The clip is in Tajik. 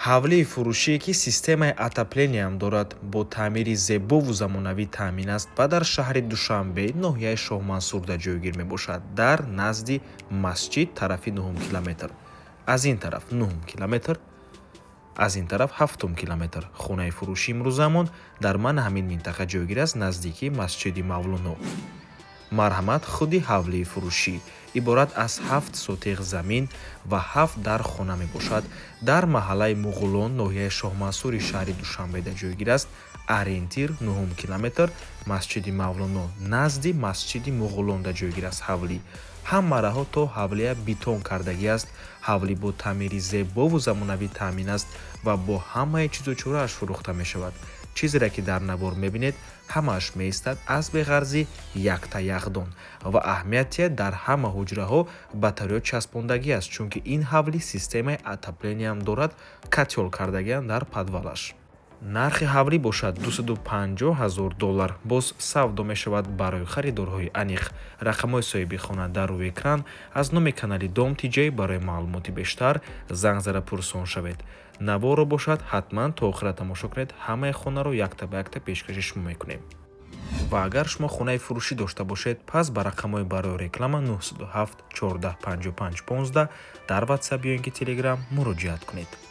Ҳавлии фурӯшие, ки системаи отопления ам дорад, бо таъмири зебову замонавӣ таъмин аст ва дар шаҳри Душанбе, ноҳияи Шоҳмансурда ҷойгир мебошад, дар назди масҷид, тарафи нуҳум километр. Аз ин тараф нуҳум километр, аз ин тараф ҳафтум километр. Хонаи фурӯши имрӯзамон дар мана ҳамин минтақа ҷойгир аст, наздикии масҷиди Мавлоно. Марҳамат, худи ҳавлии фурӯшӣ иборат аз 7 сотих замин ва ҳафт дар хона мебошад. Дар маҳаллаи Муғулон, ноҳияи Шоҳмансури шаҳри Душанбеда ҷойгир аст. Ориентир нуҳум километр, масҷиди Мавлоно, назди масҷиди Муғулонда ҷойгир аст ҳавлӣ. Ҳама раҳо то ҳавлия бетон кардагӣ аст. Ҳавлӣ бо таъмири зебову замонавӣ таъмин аст ва бо ҳамаи чизу чорааш фурӯхта мешавад. Чизере ки дар навор мебинед, ҳамааш меистад, аз беғарзӣ якта яхдон. Ва аҳамиятия, дар ҳама ҳуҷраҳо батарея часпондагӣ аст, чунки ин ҳавлӣ системаи отопления ам дорад, котёл кардагианд дар подвал аш. Нархи ҳавлӣ бошад 250 ҳазор доллар, боз савдо мешавад. Барои харидорҳои аниқ рақамҳои соҳиби хона дар рӯи экран. Аз номи канали Дом Тиҷей барои маълумоти бештар занг зада пурсон шавед. Наворро бошад, ҳатман то охира тамошо кунед. Ҳамаи хонаро якта ба якта пешкаши шумо мекунем. Ва агар шумо хонаи фурӯшӣ дошта бошед, пас ба рақамҳои барои реклама 907 14 55 15 дар Ватсап ё ин ки Телеграм муроҷиат кунед.